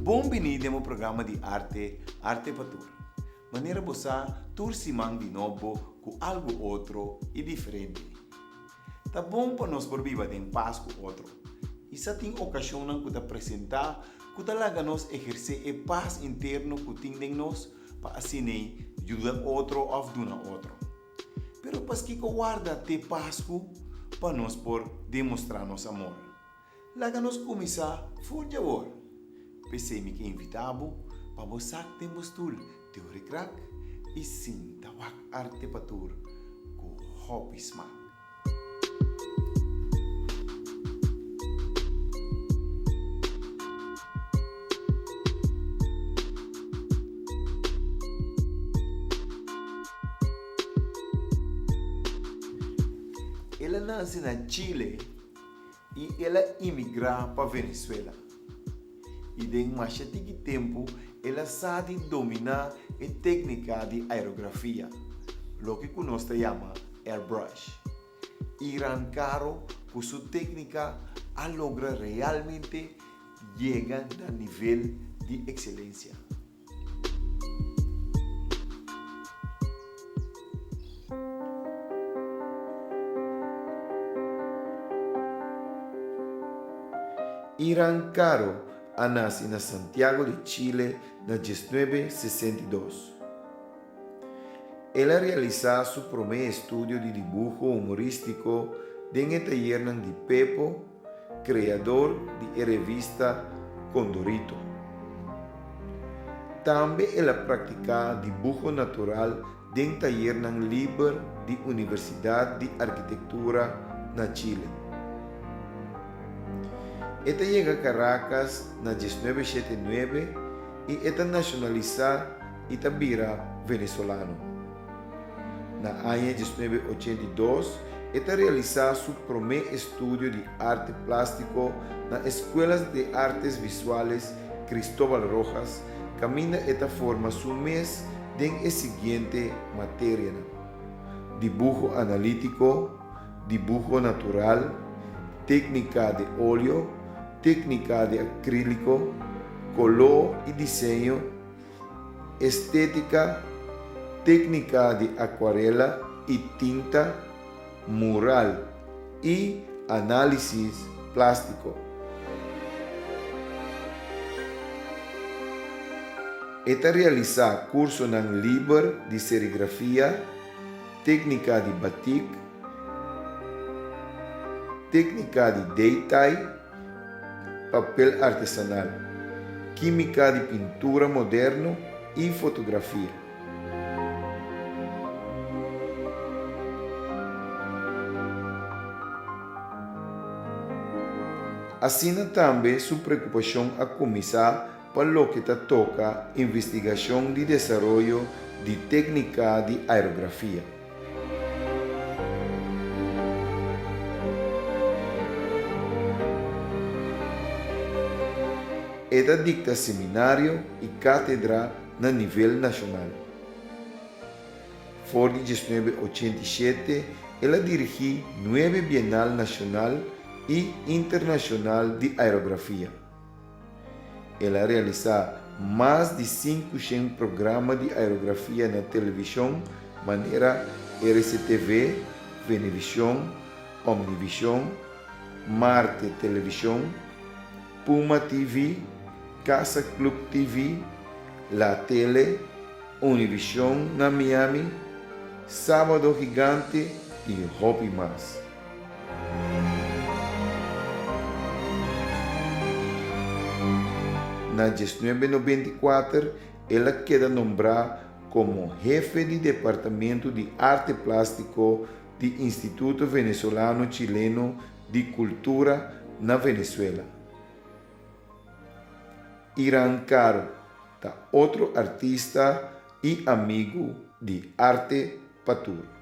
Bon bini den bo programa di arte, Arte pa Tur. Manera bo sa, tur siman di nobo ku algu otro i diferente. Ta bon pa nos por biba den pas ku otro. I sa tin okashonnan ku ta presentá ku ta laga nos ehersé e pas interno ku tin den nos pa asin'ei yuda otro òf duna otro. Pero paskiko warda te Pasku pa nos por demostrá nos amor? Laga nos kuminsá for djawor. P'esei mi ke invitá bo pa bo sak den bo stul te ora e krak i sinta wak Arte pa Tur ku hopi smak. El a nase na Chile i el a imigrá pa Venezuela. I den masha tiki tempu el a sa di dominá e téknika di aerografia, loke ku nos ta yama airbrush. Iran Caro ku su téknika a logra realmente yega na nivel di ekselensia. Iran Caro a nasi na Santiago de Chile na diesnuebe sesenta i dos. El a realisá su promé estudio di dibuho humorístiko den e tayernan di Pepo, kreador di e revista Condorito. Tambe el a praktiká dibuho natural den tayernan liber di Universidat di Arkitektura na Chile. E ta yega Caracas na diesnuebe shete nuebe i e ta nashonalisá i ta bira venezolano. Na aña 1982 e ta realisá su promé estudio di arte plástiko na Escuelas de Artes Visuales Cristóbal Rojas kaminda e ta forma su mes den e siguiente materianan, dibuho analítiko, dibuho natural, téknika de óleo, téknika de akríliko, koló i diseño, Estética, técnica di acuarela y tinta, mural y análisis plástico. E ta realisá cursonan liber di serigrafia, técnica di batik, técnica di daytie, papel artesanal, kímika di pintura moderno i fotografia. Asina tambe su preokupashon a kuminsá pa loke ta toka investigashon di desaroyo di téknika di aerografia. E ta dikta seminario i kátedra na nivel nashonal. For di 1987 el a dirigí nuebe bienal nashonal i internashonal di aerografia. El a realisá mas di 500 programa di aerografia na televishon manera RCTV, Venevishon, Omnivishon, Marte Televishon, Puma TV, Casa Club TV, La Tele, Univishon na Miami, Sábado Gigante i hopi mas. Na 1994 el a keda nombrá komo hefe di Departamento di Arte Plástiko di Instituto Venezolano Chileno di Kultura na Venezuela. Iran Caro ta otro artista i amigu di Arte pa Tur.